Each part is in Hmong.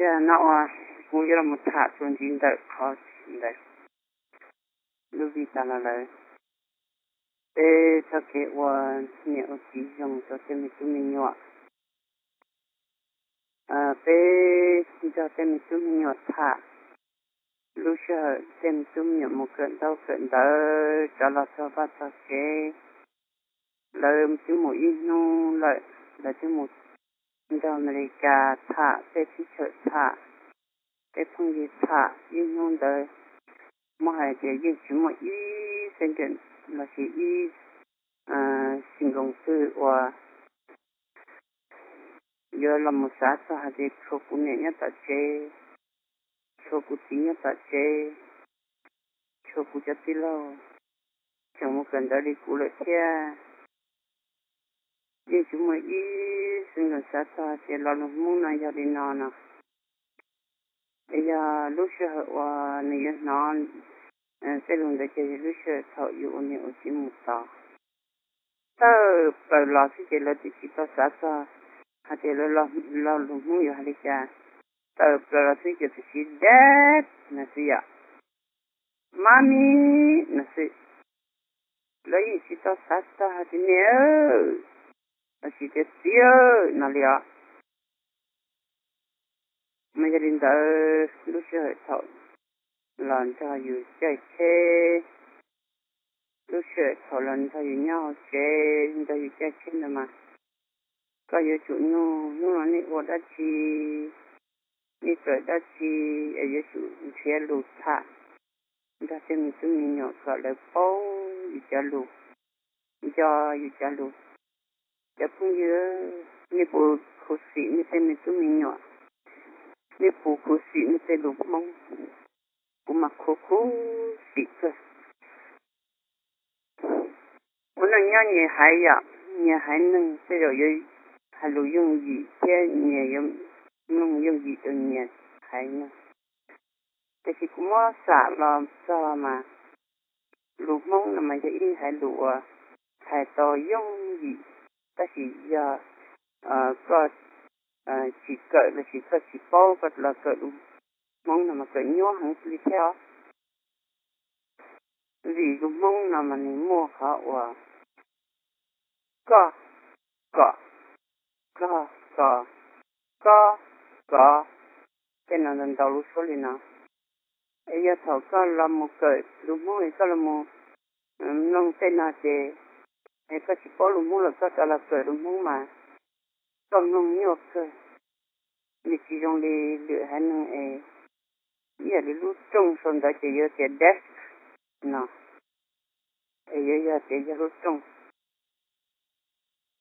Yog no uas kuv yuav los tham txuas ntxiv ntawm qhov ntawd, lub vij tas los lawm. Peb txoj kev ua niam ua txiv zoo rau tej me tub me nyuam. Peb nrog tej me tub me nyuam tham, lub sij hawm tej me tub me nyuam mus kawm ntaub kawm ntawv rov los txog vaj txog tsev, lawv twb mus ib hnub lawm, lawv twb mus nrog Amelikas tham, tej teb chaws tham, tej phooj ywg tham ib hnub ntawd, muab hais tias yeej tsis muaj ib xeeb ceem lossis ib xi nkoos twg uas yuav los mus xav txog hais tias tshuav kuv niam nyob tom tsev, tshuav kuv txiv nyob tom tsev, tshuav kuv cov tij laug tseem mus kawm ntawv li kuv lawm thiab. Yeej tsis muaj ib xeeb ceem xav txog tias lo lus Hmoob no yog li no no. Es yog lub sij hawm uas nws yuav hnov tej lus ntawd ces yog lub sij hawm thaum yuav ua niam ua txiv mus tod. Tawm plaws los xwb ces lawv twb tsis tau xav txog hais tias lawv lo lus Hmoob yuav hais li cas. Tawm plaws los xwb ces twb tsis dab no xwb yom, mami no xwb. Lawv yeej tsis tau xav txog hais tias niam lossis tias txiv no li os. Mas yog li ntawd lub sij hawm thaum los nrog yus caij tsheb, lub sij hawm thaum los nrog yus nyob hauv tsev, nrog yus caij tsheb ntawd mas koj yuav tsum nug hnub no nej ua dab tsi, nej kawm dab tsi, es yuav tsum nrhiav lus tham nrog tej me tub me nyuam kom lawv paub yus cov lus, nco yus cov lus. Cov phooj ywg, nej puas khuv xim nej tej me tub me nyuam? Nej puas khuv xim nej tej lus Hmoob? Kuv mas khuv khuv xim kawg. Ua neej nyob nyias haiv yom, nyias haiv neeg tej zaum yuav hais lus yooj yim thiab nyias yuav mloog yooj yim rau nyias haiv neeg. Tiam sis kuv muab xam los txog mas lus Hmoob no mas yog ib haiv lus uas hais tau yooj yim, tab sis yog koj tsis kawm lossis koj tsis paub koj los kawm lus Hmoob no mas kawm nyuaj heev li thiab os. Vim lus Hmoob no mas nws muaj qhov uas koj, kom, koj, kos, koj, kos, tej no ntau ntau lub suab li no. Es yog thaum koj los mus kawm lus Hmoob es koj los mus mloog tej no ces, es koj tsis paub lus Hmoob los koj rov los kawm lus Hmoob mas koj mloog nyuaj kawg. Nws tsis zoo li lwm haiv neeg es ib yam li lub rooj sau ntawd ces yuav tias desk no, es yuav yog tias yog lub rooj,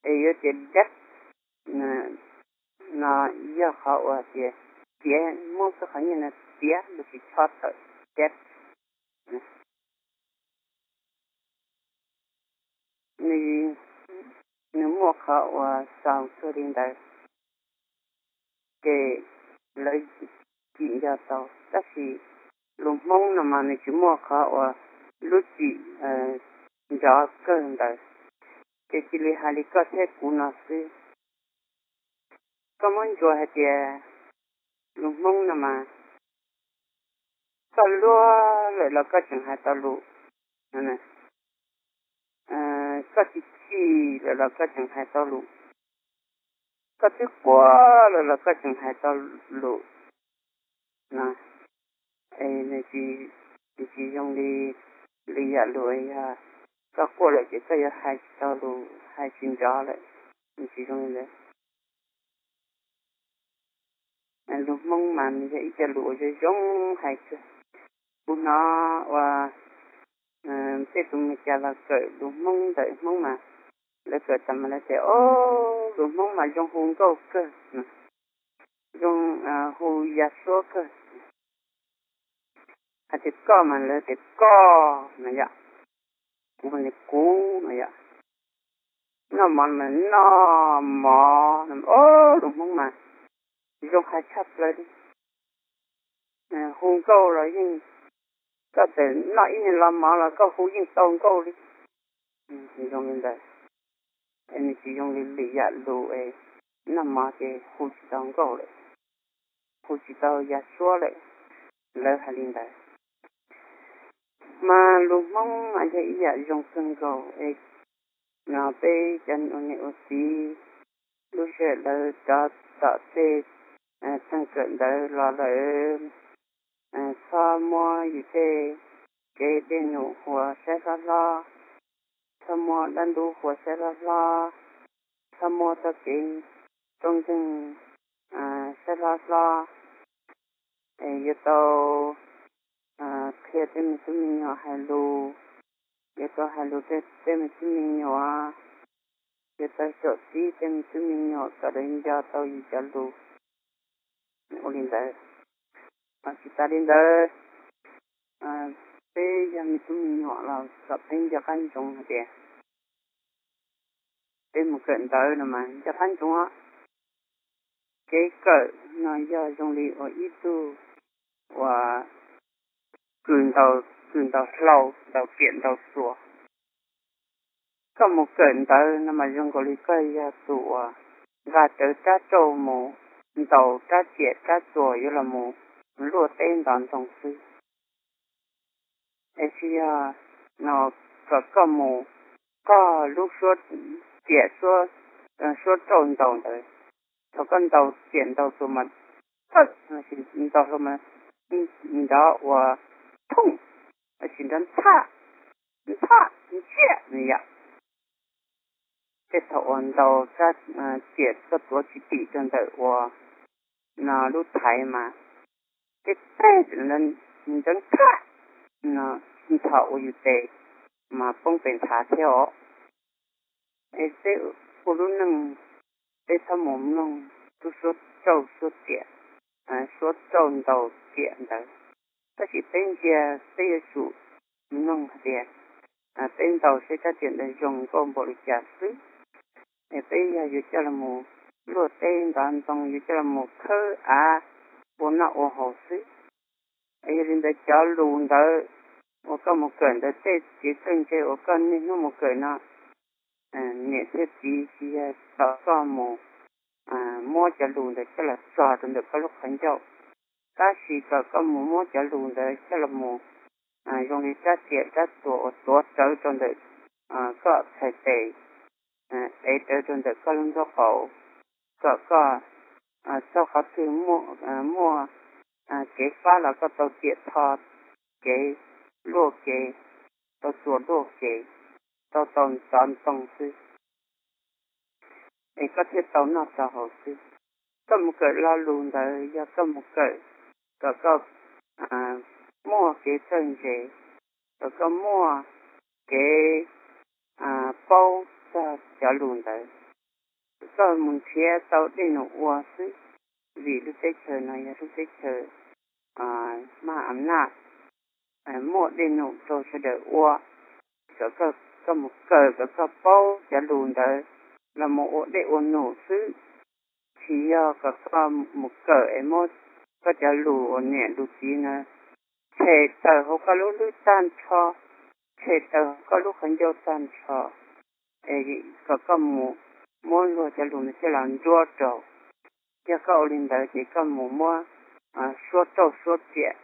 es yuav tias desk no yog qhov uas tias tiav, muab koj qhov nyiaj no tiav lossis cho tawm desk. Nws, nws muaj qhov uas xaus kawg li ntawd, ces lawv cim nco tau. Tab sis lus Hmoob no mas nws tsis muaj qhov uas lub cim nrov kawg ntawd, ces cia li hais li koj thiab kuv no xwb. Koj muab ntsuas hais tias lus Hmoob no mas koj luag lawm los koj tseem hais tau lus, koj tsis chim lawm los koj tseem hais tau lus, koj twb quaj lawm los koj tseem hais tau lus. Es nws tsis zoo li lwm yam lus, yog koj quaj lawm ces koj yuav hais tsis tau lus, hais tsis nrov lawm, nws tsis zoo li ntawd. Lus Hmoob mas nws yog ib co lus uas zoo zoo hais kawg. Kuv hnov uas tej tus Meskas los kawm lus Hmoob ntawm Hmoob mas lawv kawm tas mas lawv tias, o, lus Hmoob mas zoo hu nkauj kawg, zoo hu ya suab kawg. Hais tias koj mas lawv tias koj no yom, kuv mas kuv no yom, noj mov mas noj mov no. O, lus Hmoob mas zoo hais tshaj plaws li. Hu nkauj los yeej, koj txawm noj ib niag los mov los koj hu yeej tau nkauj li. Zoo li ntawd, es nws tsis zoo li lwm yam lus es noj mov ces hu tsis tau nkauj lawm. hu tsis tau yaj suab lawm. Lawv hais li ntawd. Mas lus Hmoob mas yog ib yam zoo kawg nkaus es no peb cov niam ua txiv, lub sij hawm lawv rov tom tej txheej kawm ntawv los lawm, txhob muab yus tej kev dej num hu ua saib hlob hlob, txhob muab dab ntub hu ua saib hlob hlob, txhob muab txoj kev rooj nkeeg saib hlob hlob. Yuav tau qhia tej me tub me nyuam hais lus, yuav tau hais lus rau tej me tub me nyuam, yuav tau xyuam xim tej me tub me nyuam kom lawv nco tau yus cov lus. Ua li ntawd. Tsis tas li ntawd, peb yog me tub me nyuam los kom peb nco qab ntsoov hais tias peb mus kawm ntawv no mas nco qab ntsoov. Kev kawm no yog zoo li uas ib tug uas kws ntaus hlau ntaus riam ntaus txuas. Koj mus kawm ntawv no mas zoo nkaus li koj yog tus uas nqa rawv rab rauj mus ntaus rab riam rab txuas yuav los mus luaj teb ntov ntoo xwb. Es tsis yog no kom koj mus, koj lub suab riam suab rauj ntaus ntawd, thaum koj ntaus riam ntaus txuas mas ntaus hlo mas nrov uas phooj, lossis nrov ntxhaj, ntxhaj ntxiaj no yom. Tej thaum uas ntaus riam koj tuav tsis tim rau ntawm uas no lub thaiv mas tej teg nrov ntxhaj no, ntxhov ua yus tes mas poob pes nthav thiab os. Es peb ua lub neej peb txhob mus mloog lub suab rauj suab riam, suab rauj ntaus riam ntawd, tab sis peb ntsia peb yuav tsum mloog hais tias peb ntaus seb rab riam ntawd zoo nkauj npaum li cas xwb. Es peb yog yuav coj los mus luaj teb ntov ntoo, yuav coj los mus khawb av ua noj ua haus xwb. Es yog li ntawd cov lus ntawd uas koj mus kawm ntawd tej kev txawj ntse uas koj niaj hnub mus kawm no, niam thiab txiv tsis yog kom koj mus muab cov lus ntawd coj los tso rau ntawm koj lub qhov ncauj, tab sis kom koj mus muab cov lus ntawd coj los mus zoo li rab riam rab txuas uas tuav rawv rau ntawm koj txhais tes, ev rawv rau ntawm koj lub nraub qaum, kom koj txog qhov twg muaj kev fab los koj tau riam tho kev, luaj kev, tau txuas luaj kev, tau tau ntov ntoo xwb, es koj thiaj tau noj tau haus xwb. Koj mus kawm lo lus ntawd yog koj mus kawm kom koj muaj kev txawj ntse, kom koj muaj kev paub txog cov lus ntawd. Koj mus nrhiav tau dej num ua xwb, vim lub teb chaws no yog lub teb chaws maj am naj, muaj dej num rau sawv daws ua. Kom koj mus kawm kom koj paub cov lus ntawd los mus ua dej ua num xwb, tsis yog kom koj mus kawm es muab koj cov lus uas niam lus txiv na tshem tawm hauv koj lub hlwb tag nrho, tshem tawm hauv koj lub qhov ncauj tag nrho, es kom koj mus muab luag cov lus ntawd coj los nruab rau. Yog koj ua li ntawd ces koj mus muab suab rauj suab riam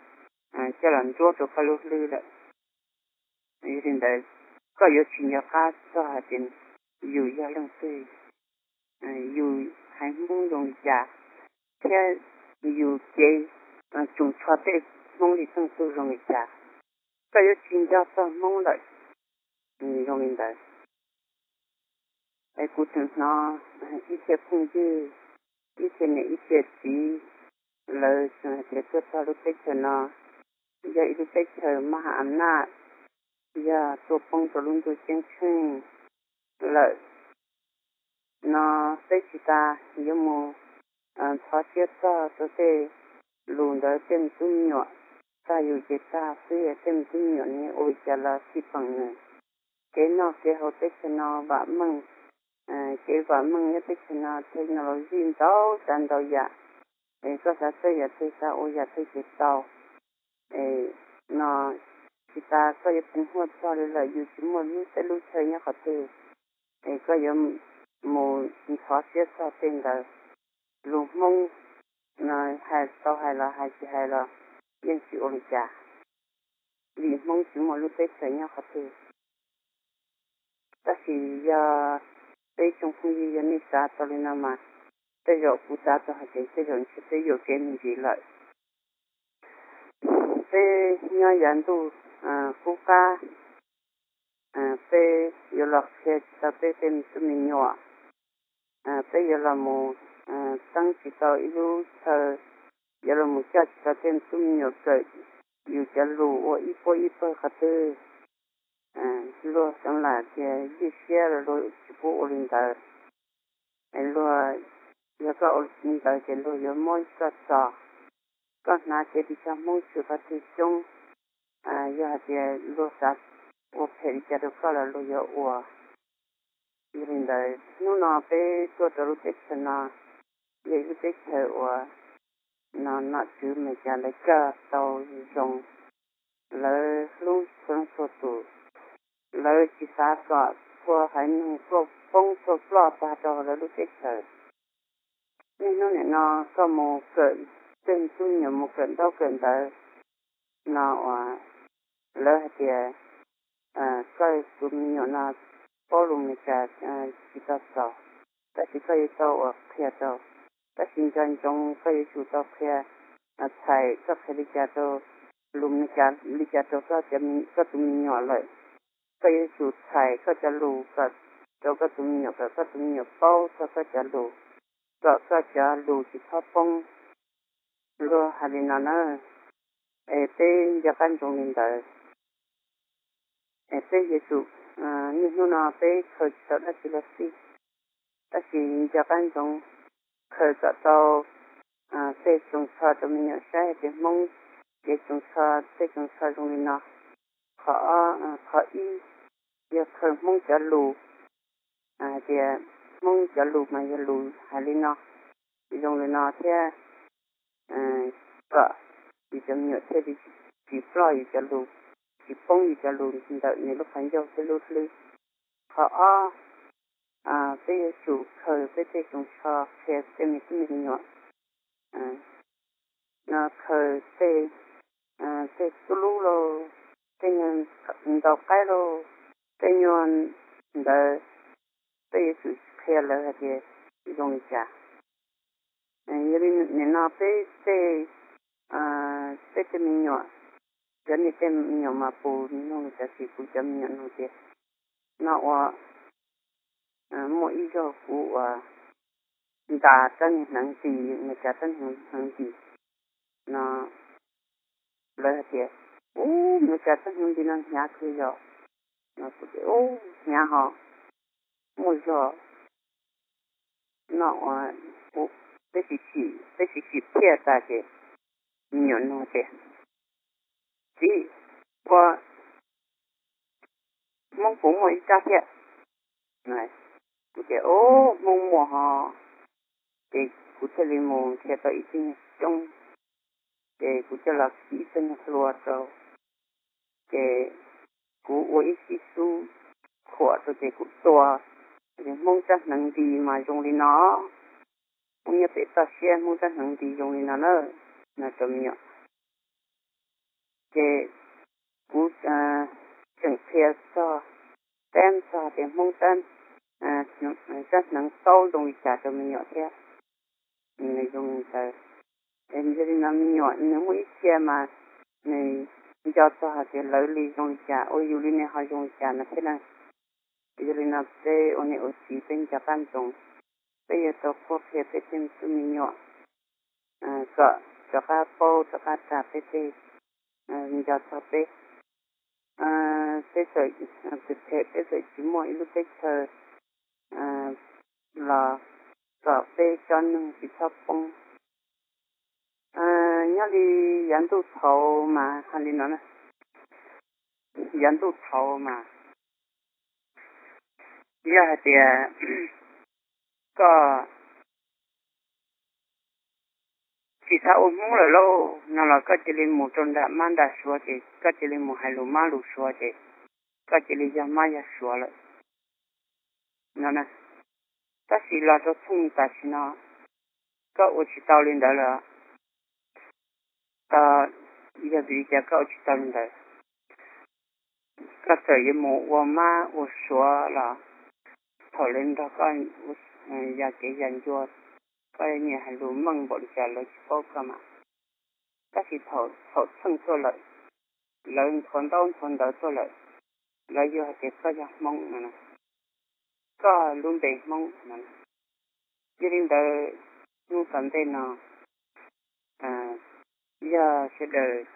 coj los nruab rau koj lub hlwb lawm. Yog li ntawd, koj yuav tsis nco qab txog hais tias yus yog leej twg, yus haiv Hmoob zoo li cas, thiab yus cev tsoos tsho tej Hmoob li tej tug zoo li cas, koj yuav tsis nco txog Hmoob lawm. Zoo li ntawd, es kuv tseem hnov ib txhia phooj ywg, ib txhia niam ib txhia txiv, lawv tseem hais tias tuaj txog lub teb chaws no yog ib lub teb chaws maj am naj, yog tuaj poob rau lub ntuj ceeb tsheej lawm no. Peb tsis tas yuav mus ntxhov siab txog rau tej lus ntawd tej me tub me nyuam, tag yus ces tag xwb, tej me tub me nyuam ne ua li cas los xij peem nws. Kev noj kev haus teb chaws no vam meej, kev vam meej nyob teb chaws no technology ntau tsav ntau yam, es koj xav txawj yam twg xav ua yam twg ces tau. Es no tsis tas koj yuav poob huaj txog li lawm, yus tsis muaj lub teb lub chaw nyob qhov twg, es koj yuav mus ntxhov siab txog tej ntawd. Lus Hmoob no hais tau hais los hais tsis hais los yeej tsis ua li cas, vim Hmoob tsis muaj lub teb chaws nyob qhov twg. Tab sis yog peb tsoom phooj ywg yog nej xav tau li no mas tej zaum kuv xav tau hais tias tej zaum ntshe peb yuam kev me ntsis lawm. Peb nyob yav ntuj qub qab, peb yuav los qhia tsis tau peb tej me tub me nyuam, peb yuav los mus teeb tsis tau ib lub chaw, yuav los mus coj tsis tau tej me tub me nyuam kawm yus cov lus ua ib puab ib pawg qhov twg. Luag xeev lam tias ywj siab los luag tsis pub ua li ntawd. Luag, yog koj ua li ntawd ces luag yuav muab koj txog, koj hnav cev ris tsho Hmoob tshwm qhov twg coob, yog hais tias luag xav ua phem li cas rau koj los luag yuav ua. Yog li ntawd hnub no peb tuaj rau lub teb chaws no yog ib lub teb chaws uas no nom tswv Amelikas lawv coj tau zoo, lawv hlub txhua leej txhua tus, lawv tsis xav kom txhua haiv neeg tuaj poob tuaj ploj tag rau lawv lub teb chaws. Niaj hnub nim no koj mus kawm, tej tub me nyuam mus kawm ntaub kawm ntawv no uas lawv hais tias koj tus me nyuam no paub lus Amelikas tsis tau txaus, tab sis koj yuav tau uas qhia rau, tab sis nco ntsoov koj yuav tsum tau qhia txhais koj qhia li cas rau, lus Amelikas li cas rau koj tus me nyuam lawm. Koj yuav tsum txhais koj cov lus kom rau koj tus me nyuam kom koj tus me nyuam paub txog koj cov lus, kom koj cov lus tsis txhob poob. Luag hais li no na, es peb nco qab ntsoov li ntawd. Es peb yuav tsum, niaj hnub no peb khaws tsis tau dab tsi los xij, tab sis nco qab ntsoov khaws kom tau tej tsoos tsho rau me nyuam saib hais tias Hmoob kev tsoos tsho, tej tsoos tsho zoo li no. Qhov, qhov ib, yog khaws Hmoob cov lus, hais tias Hmoob cov lus mas yog lus hais li no, zoo li no thiab, kom yus cov me nyuam thiaj li tsis ploj yus cov lus, tsis poob yus cov lus ntawm nws lub qhov ncauj thiab lub hlwb. Qhov ob, peb yuav tsum khaws peb tej tsoos tsho qhia tej me tub me nyuam no, khaws tej, tej tub lub lauj, tej nyuag ntaus qaib lauj, tej nyuag ntawd, peb yuav tsum qhia lawv hais tias zoo li cas. Yog li nim no peb tej, peb tej me nyuam, cov niag tej me nyuam mas puas nug li cas, tab sis kuv cov me nyuam nug tias, no ua, muaj ib zaug kuv ua ntas rab niag hneev nti, Amelikas rab niag hneev nti no, lawv hais tias, ub, Amelikas rab hneev nti no hnyav kawg yom. No kuv tias, ub, hnyav hos, muaj zog. No ua, peb sim sim, peb sim sim thiaj tas ces me nyuam nug tias, txiv, ua Hmoob puas muaj ib rab thiab? Kuv tias, ub, Hmoob muaj hos. Ces kuv thiaj li mus nrhiav tau ib tug nyuag coob, ces kuv coj los kib ib tug nyuag hlua rau, ces kuv ua ib sib xub khuam rau ces kuv tua, ces Hmoob rab hneev nti mas zoo li no, Hmoob nyob pem toj siab Hmoob rab hneev nti zoo li no na, no rau me nyuam. Ces kuv tseem qhia txog, teb txog tias Hmoob rab hneev taub zoo li cas rau me nyuam thiab. Nws zoo li ntawd. Yog li no me nyuam nws muaj ib txhia mas nws nco txog hais tias lawv li zoo li cas, ua yus li ne ho zoo li cas no thiab na. Yog li no peb ua niam ua txiv peb nco qab ntsoov, peb yuav tau qhuab qhia peb tej me tub me nyuam kom rov qab paub rov qab tag peb tej, nco txog peb. Peb txawm, peb txawm tsis muaj ib lub teb chaws los kom peb tsob neeg tsis txhob poob. Nyob li yav ntuj thaud mas hais li no na, yav ntuj thaud mas yog hais tias koj tsis xav ua Hmoob lawm lauj no los koj cia li mus rau nram mab nram suav ces koj cia li mus hais lus mab lus suav ces koj cia li yog mab yog suav lawm no. Tab sis los rau txheej tam sim no koj ua tsis tau li ntawd lawm. yog vim li cas koj ua tsis tau li ntawd? Koj txawm yuav mus ua mab ua suav los thaum lawv nrog koj yog kev yog ncua, koj nyiam hais lus meej npaum li cas lawv tsis paub koj mas. Tab sis thaum txheej tuaj lawm, lawv nthuav ntaub nthuav ntawv tuaj lawm, lawv yuav hais tias koj yog Hmoob no, koj lub npe Hmoob no. Yog li ntawd, hnub tom ntej no yog sawv daws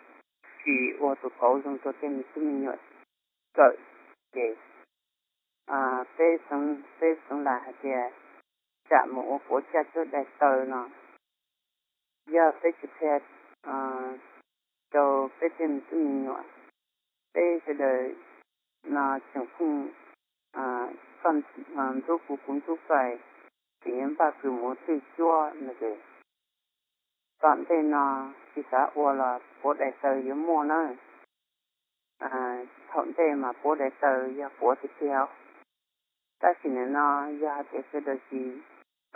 tsis ua tus kauv zoo rau tej me tub me nyuam kawm, ces peb xeev, peb xeev lam hais tias tsam mus ua puav caj cuab dai taw no, yog peb tsis qhia rau peb tej me tub me nyuam, peb sawv daws no tseem pheej koj ntxub kuv, kuv ntxub koj, tseem yuav npaj kws mus ua twj cuab no ces tom ntej no tsis xav ua los puav dai taw yuav muaj na. Thaum ntej mas puav dai taw yog puav tiag tiag, tab sis nim no yog hais tias sawv daws tsis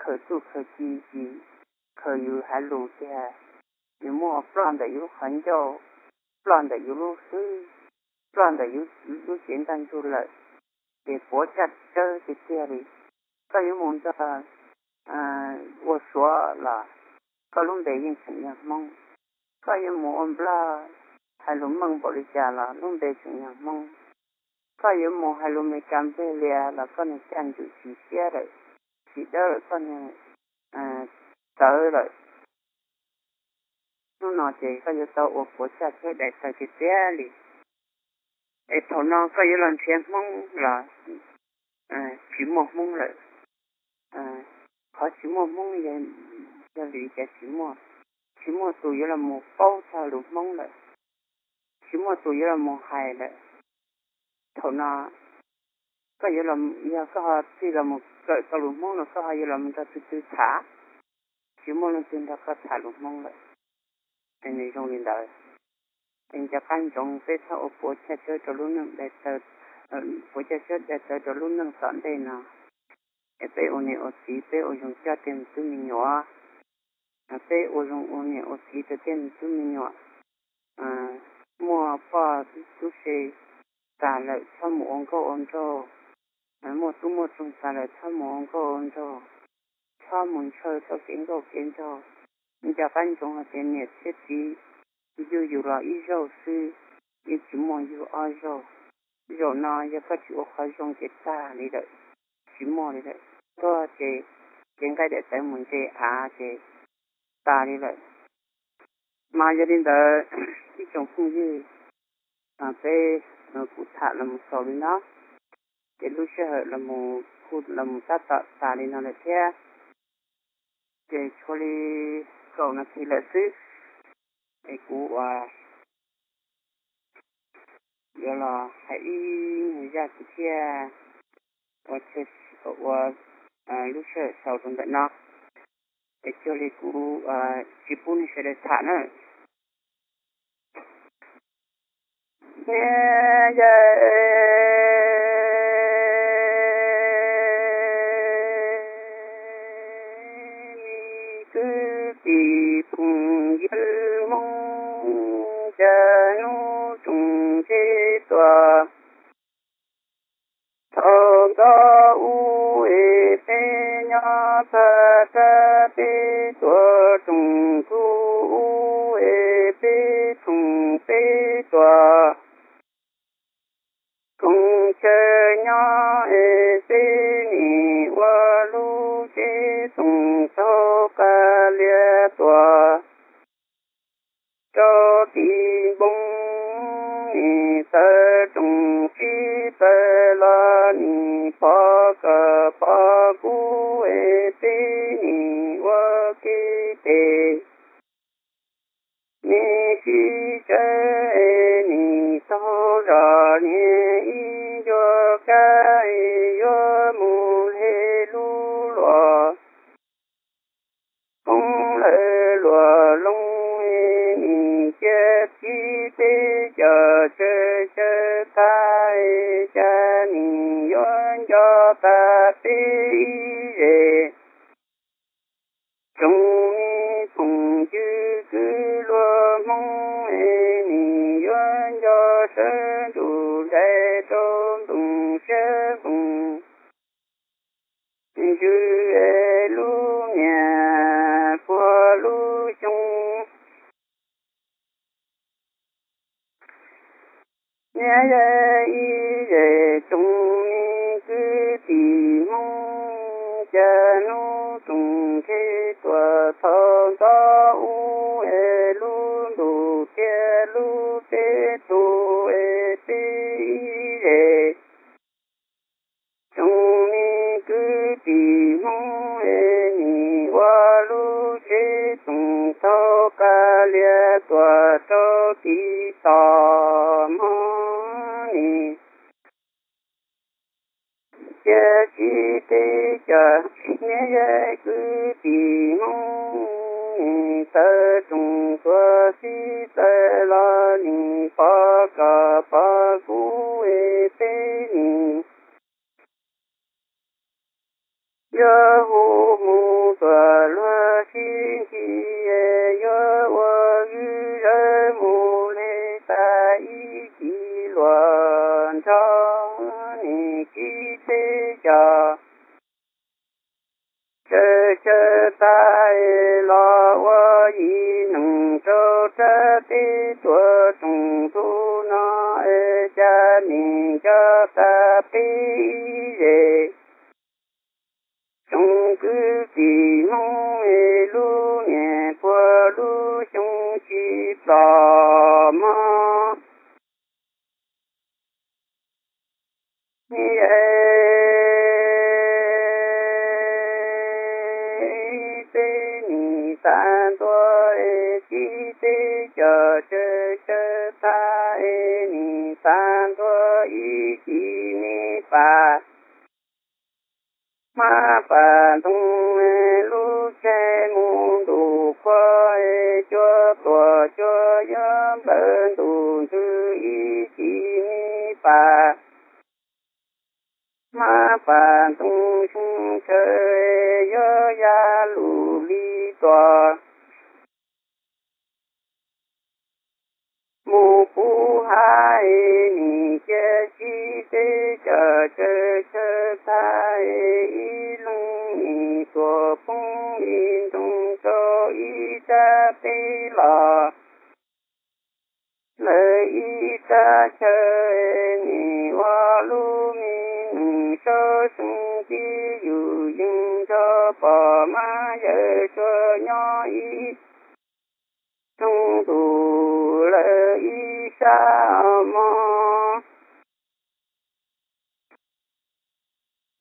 khaws txuj khaws ci, tsis khaws yus hais lus tiag, yus muab ploj ntawm yus lub qhov ncauj, ploj ntawm yus lub hlwb, ploj ntawm yus lub cev ntaj ntsug lawm, ces puav caj tsawb tiag tiag li. Koj yuav mus nrog ua suav los koj lub npe yeej tseem yog Hmoob. Koj yuav mus ua Nplog, hais lus meej npaum li cas los lub npe tseem yog Hmoob. Koj yuav mus hais lus Meskas npleg lias los koj niag caj ntswm tsis siab lawm, tsis dawb lawm, koj niag txawv lawm. Hnub no ces koj yuav tau ua puav caj cuab dai taw tiag tiag li. Es thaum no koj yuav los nrhiav Hmoob los tsis muaj Hmoob lawm. Qhov tsis muaj Hmoob yog vim li cas tsis muaj? Tsis muaj tus yuav los mus paub txog lus Hmoob lawm, tsis muaj tus yuav los mus hais lawm. Thaum no koj yuav, yog koj ho txij los mus kawm tau lus Hmoob no koj ho yuav los mus nrog tus twg tham? Tsis muaj leej twg nrog koj tham lus Hmoob lawm. Es nws zoo li ntawd, es nco qab ntsoov peb txhob ua puav caj cuab rau lub neej dai taw, puav caj cuab dai taw rau lub neej tom ntej no. Es peb ua niam ua txiv peb ua zoo coj tej me tub me nyuam, peb ua zoo ua niam ua txiv rau tej me tub me nyuam. Muaj poj tub se tas lawm txhob mus ua nkauj ua nraug, muaj tub muaj tsog tas lawm txhob mus ua nkauj ua nraug, txhob mus ntshaw tau kev nkauj kev nraug. Nco qab ntsoov hais tias niam thiab txiv yug yus los ib zaug xwb, yeej tsis muaj yug ob zaug. Zaum no yog koj tsis ua qhov zoo ces tag li lawm, tsis muaj li lawm. Tuag ces cev nqaij daim tawv mus ntse av ces tas li lawm. Mas yog li ntawd, ib tsoom phooj ywg, peb kuv tham los mus xaus li no, ces lub sij hawm los mus kuj los mus tab tom tas li no lawm thiab, ces tshuav li kaum nas this lawm xwb, es kuv ua yuav los hais ib nyuag zaj kuv thiaj ua, ua lub sij hawm xaus rau ntawm no, es cuag li kuv tsis pub nej sawv daws tham na. Niam yau, kwv tij phooj ywg Hmoob, cas hnub tsoom tseg tuaj, thaum ntxov ub es peb nyob tag tag peb tuaj tsoom txub ub es peb tsoom peb tuaj, koom chaw nyob es peb nim ua lub tsev tsoom txhaub qab liab tuaj rau tim npoo, nim tawv tsoom sib tawv los nim pov kawm pov kub es peb nim ua kev tes, nim sib tsawv es nim taug zog, nim ib ncua kab es yuav mus hle lub luam, koob lawv luam loo es nim cia txib peb cov tsawg tsawg tag es cas nim yuav nco tag peb ib zes. Tsoom me phooj ywg kwv luag Hmoob sawb ntuj ntais rau ntoo siab nqus, ntsws lub niam puag lub xyoo. Niam yau ib zes tsoom me kwv tij Hmoob, cas hnub rooj ntshe tuaj txog ntxov ub es lub ntuj thiab lub teb tu es peb ib zes tsoom me kwv tij Hmoob es nim ua lub tsev txoos thaub qab lias tuaj rau tim toj hmo ni. Cia tsis teb cov niam yau kwv tij Hmoob, nim tawm rooj tuaj txib tawm los nim pov koj pov kuv es peb nim yuav hu mus tuaj luag sib ntsib, yuav ua vwm zawg mus li tas ib chim luag nrog nim tsis teb cov tsawg tsawg tag los ua yim neeg rau rab teb tuaj rooj tu no es cas nim nco tas peb ib zes tsoom kwv tij Hmoob es lub niam puag lub xyoo tsis ploj hmo. Ni es peb nim tag ntua es tsis teb cov tsawg tsawg tag es nim tag ntua ib chim me pas hmab pas ntoo, lub caij mus ntuj qhua es cua tuaj cua yuav nplawm ntuj ntsws ib chim me pas hmab pas ntoo xyoo tshaw yuav ya lus li tuaj mus puv hav es nim cia tsis teb cov tsawg tsawg tag es ib leeg nim tuaj poob li nroog rau ib sab teb los lawm ib sab chaw es nim ua lub me neeg saub xyoo tib yus yeej nrog pog mab yawg suav nyob ib rooj ntuj lawm ib sab mog.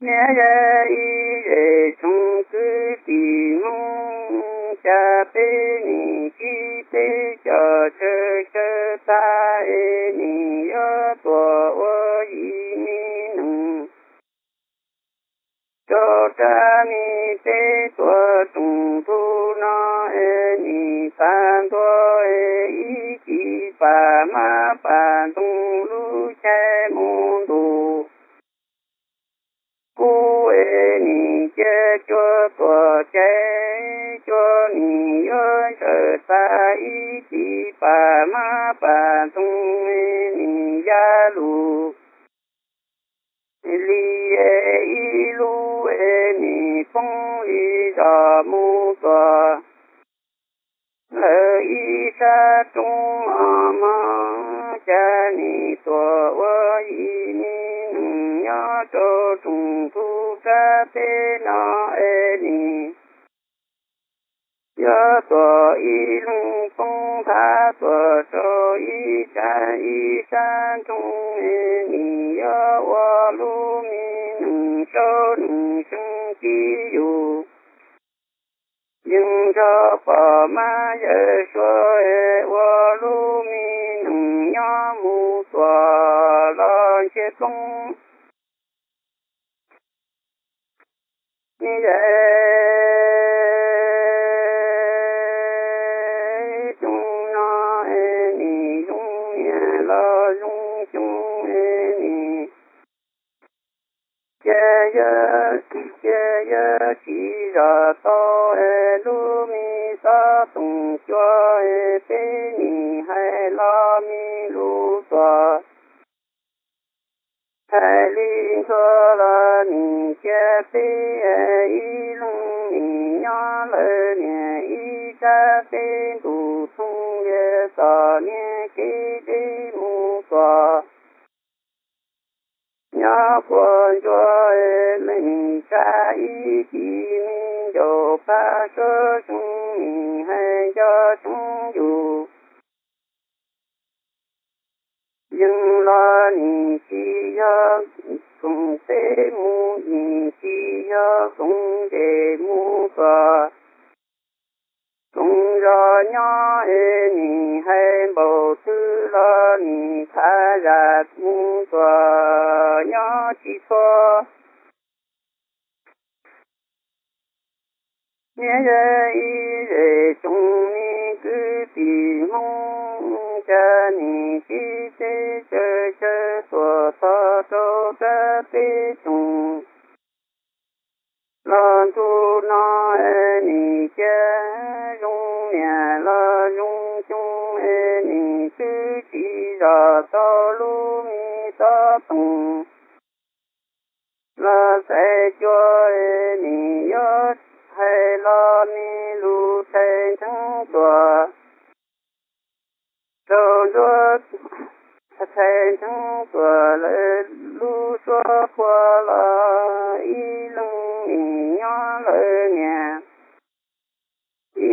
Niam yau ib zes tsoom kwv tij Hmoob, cas peb nim tsis teb cov tsawg tsawg tag es nim yuav tuaj ua yim me neeg rau rab me teb tuaj rooj tu no es nim tag ntua es ib chim pas hmab pas ntoo lub caij mus ntuj kub es nim cia cua tuaj caij cua nim yuav ntsawm tas ib chim pas hmab pas ntoo es nim ya lus li es ib lub es nim poob li zos mus tuaj lawm ib sab roob mog, cas nim tuaj ua yim me neeg nyob rau rooj tu rab teb no es nim yuav tuaj ib leeg poob thav tuaj rau ib sab ib sab nroog es nim yuav ua lub me neeg saub neeg xyoo tib yus yeej nrog pog mab yawg suav es ua lub me neeg nyob mus tuaj los ntsiag ploog. Ni yau xyoo no es nim zoo niam los zoo xyoo es nim cia yawg, cia yawg tsis zam tau es lub me Tob toom cua, peb nim hais los me lus tuaj. Hais li ntxhua los nim cia peb ib leeg nim nyob lawm niam, ib rab peb ntuj thooj lias tom niag kev deb mus tuaj. Nyob puag ntsuag leej tsa ib tis me ncaus pab suab xyoo nim hais nco xyoo yus. Yeej los nim tsis yog koom peb mus, nim tsis yog koom ntses mus tuaj. Koom zos nyob es nim hais npaum twg los nim txhav zam mus tuaj nyob tsis txhua. Niaj yog ib zem tsoom me kwv tij Hmoob, cas nim sib teb tsaws tsaws tuaj txog rau rab teb toom. Los ntu no es nim cia zoo niam los zoo xyoo es nim twb tsis zom tau lub me tob toom. Los txais cua es nim yuav hais los me lus txhais ntsheeb tuaj. Rau nruab txhais ntsheeb tuaj lawm lub suab puag los ib leeg nim nyob lawm niam.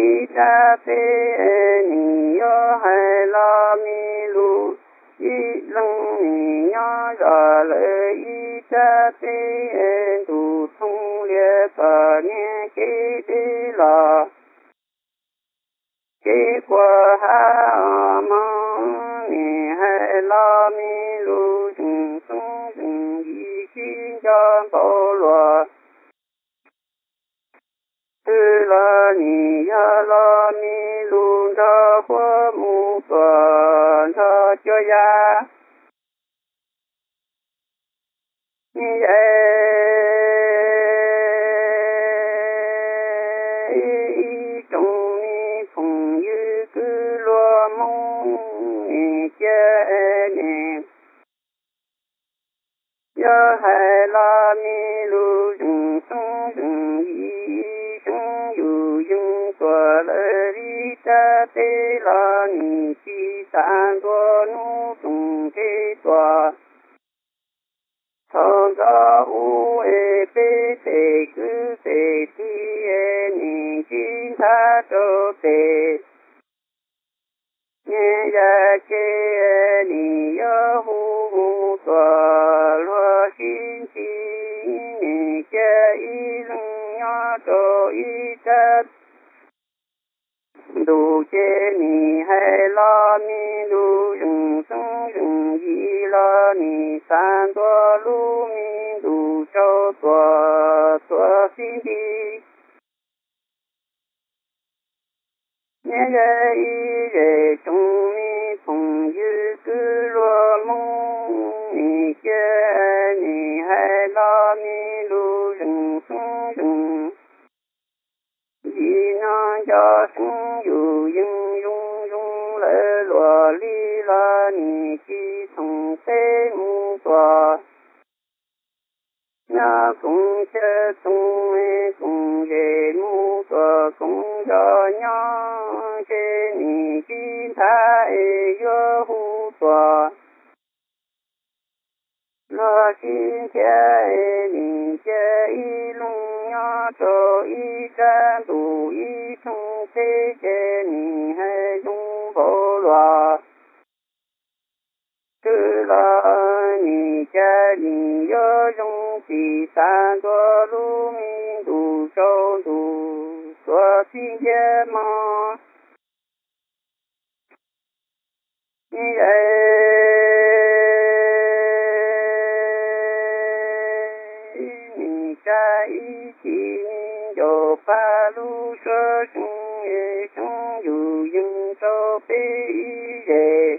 Ib rab teb nim yuav hais los me lus, ib leeg nim nyob zos lawm ib rab teb, ntuj thooj lias tom niag kev deb los. Kev puag hav os mog, nim hais los me lus zeem xeeb zeem yim sib nco npaum luaj. Twb los nim yog los me lus nrog huab mus tuaj nrog cuab yam. Nim yais ib tsoom me phooj ywg kwv luag Hmoob, nim cia nim yuav hais los me lus zeem xeeb zeem yim, xeeb yus yeej tuaj lawm ib rab teb los nim tsis tas ntua hnub toom ntshe tuaj. Thaum ntxov ub es peb pem kwv pem tij es nim ntsib nthav rau pem. Niag yam tsev nim yuav hu mus tuaj luag sib ntsib, nim cia ib leeg nyob rau ib rab ntuj ces nim hais los me lus zeem xeeb zeem yim los nim xa ntua lub me ntuj tsaus tuaj txhua txhib nti. Nyob ze ib zej tsoom me phooj ywg kwv luag Hmoob, nim cia nim hais los me lus zeem xeeb zeem yim no nco xeeb yus yeej zoo zoo lawm luag li los nim tsis thoom peb mus tuaj. Nyob koom chaw koom me koom zej mus tuaj koom zos nyob ntshe nim sib nthav es yuav hu tuaj. Los sib nrhiav es nim cia ib leeg nyob rau ib rab ntuj ib thooj teb ces nim hais zoo npaum luaj. Twb los nim cas nim yuav zoo tsis tas ntua lub me ntuj tsaus ntuj txhua txhib ntiab mog. Nim yais nim tsa ib chim me ncaus pab lub suab xyoo es xyoo yus yeej rau peb ib zej.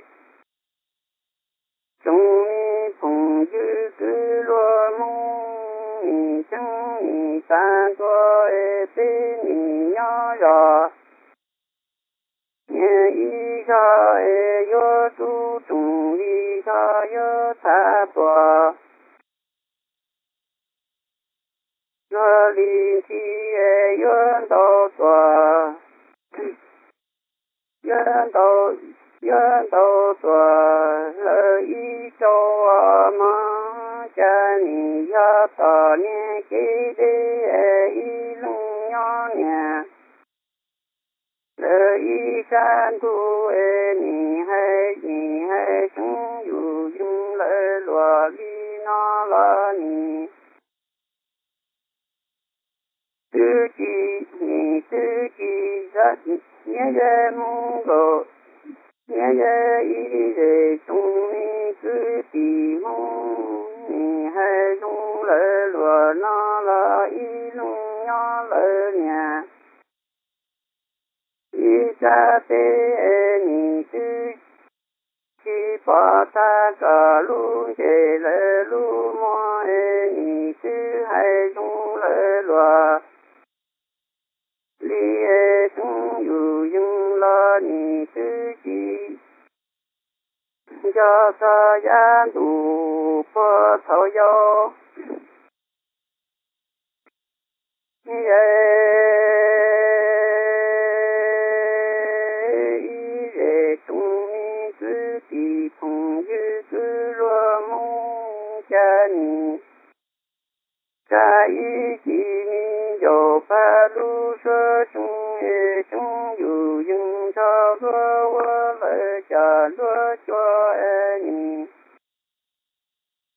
Tsoom me phooj ywg kwv luag Hmoob, nim tseeb nim tas ntua es peb nim nyob zos. ib zog es yuav rub roog li zog yuav txhav tuaj, luag li ntxhi es yuav ntau tuaj, yuav ntau, yuav ntau tuaj lawm ib rau mog. Cas nim yog tom niag kev deb es ib leeg nyob niam lawv ib sab ntuj es nim hais nim hais xyoob yus yees lawv luag li no los nim twb tsis, nim twb tsis nyob ze mus nkaus, nyob ze ib zej tsoom me kwv tij Hmoob, nim hais zoo lawv luag no los ib leeg nyob lawv niam ib sab teb es nim twb tsis pom tag kom lub ntsej lawv lub muag es nim twb hais zoo lawv luag li es xyoob yus yees los nim twb tsis nco txog yav ntuj puag thaum yau. Ib zej tsoom me kwv tij phooj ywg kwv luag Hmoob, cas nim tsa ib ce me ncauj pab lub suab xyoob es xyoob yus yees nrog luag ua lawm cas luag cua es nim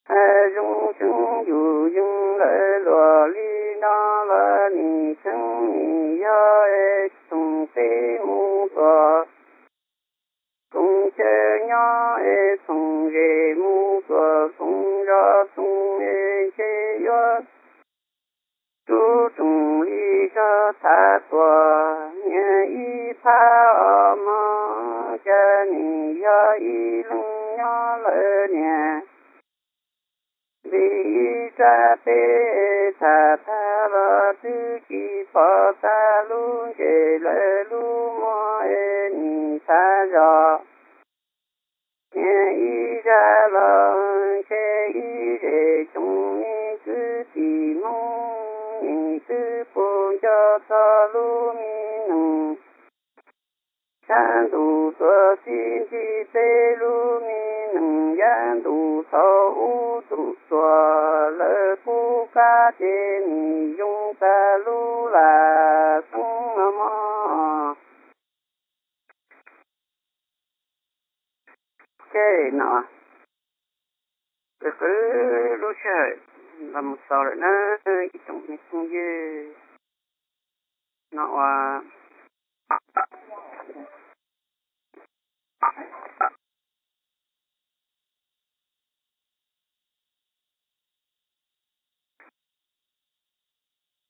hais zoo xyoob yus yees lawv luag li no los nim txheeb nim yog es txhoov teb mus tuaj, txhoov chaw nyob es txhoov zej mus tuaj, txhoov zos txhoov es ntshe yuav rub roog li zog txhav tuaj niag ib phab os mog. Cas nim yog ib leeg nyob lawv niam li ib sab teb, tham tag los twb tsis pom tag lub ntsej lawv lub muag es nim txhav zog niag ib zaj los ntshe ib zej tsoom me kwv tij Hmoob nim twb puas nco txog lub me neeg sab ntuj tuaj txi nti peb lub me neeg yav ntuj thaum ub tuaj tuaj lawv pub kab ces nim zoo tag lub lam xoob no mog. Ces no, qw qw lub sij hawm los mus xaus lawm na ib tsoom me phooj ywg no ua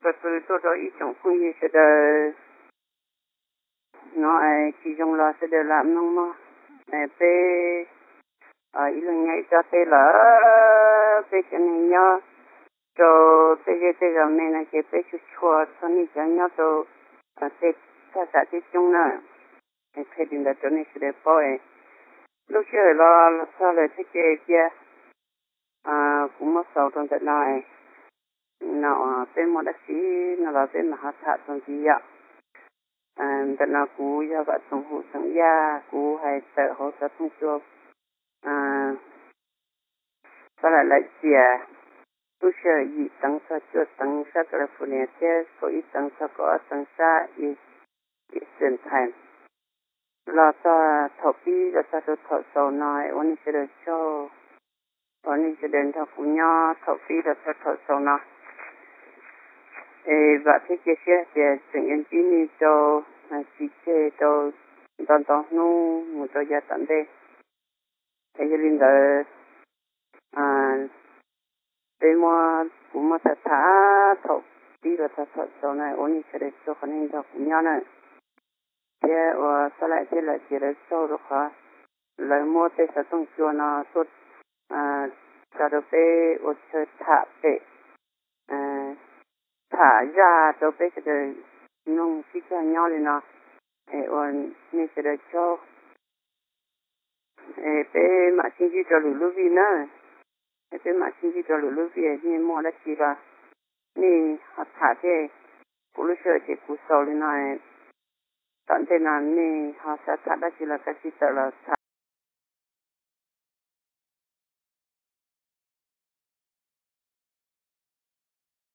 qw qw tuaj rau ib tsoom phooj ywg sawv daws no es tsis zoo los sawv daws lam mloog mog. Peb ib leeg nyob ib sab teb lawm, peb cov neeg nyob rau tej zej tej zos me no ces peb tsuas tshua txog nej cov nyob rau tej thaj tsam coob coob na. Qhia li ntawd rau nej sawv daws paub es lub sij hawm los los txog lawm thiab ces cia kuv muab xaus rau ntawm no. No peb muaj dab tsi no los peb mam ho tham txuas ntxiv yom. Ntawm no kuv yog Vam Txoov Hum xeem Yaj, kuv hais tawm hauv xov tooj cua Xab Laim Laim Xias, lub sij hawm yim teev txog cuaj teev sab California thiab kaum ib teev txog kaum ob teev sab Eastern Time. Los txog thaum pib los txog rau thaum xaus no ua nej sawv daws tsaug, ua nej sawv daws nrog kuv nyob thaum pib los txog thaum xaus no. Es vam thiab cia siab hais tias tseem yuav ntsib nej rau tsis tseg rau ntau ntau hnub mus rau yav tom ntej. Es yog li ntawd, peb muab, kuv muab tham tham thaum pib los txog thaum xaus na ua nej sawv daws tsaug qhov nej nrog kuv nyob na. Thiab ua Xab Laim thiab Laim Xias lawv tsaug rau qhov lawv muab tej xov tooj cua no tuaj tso rau peb ua chaw tham pem, tham zaj rau peb sawv daws mloog sib cog nyob li no. Ua nej sawv daws tsaug, peb mam sib ntsib rau lwm lub vij na. Peb mam sib ntsib rau lwm lub vij, nej muaj dab tsi los nej ho tham thiab. Kuv lub sij hawm ces kuv xaus li no, tom ntej no nej ho xav tham dab tsi los kav tsij tawm los tham.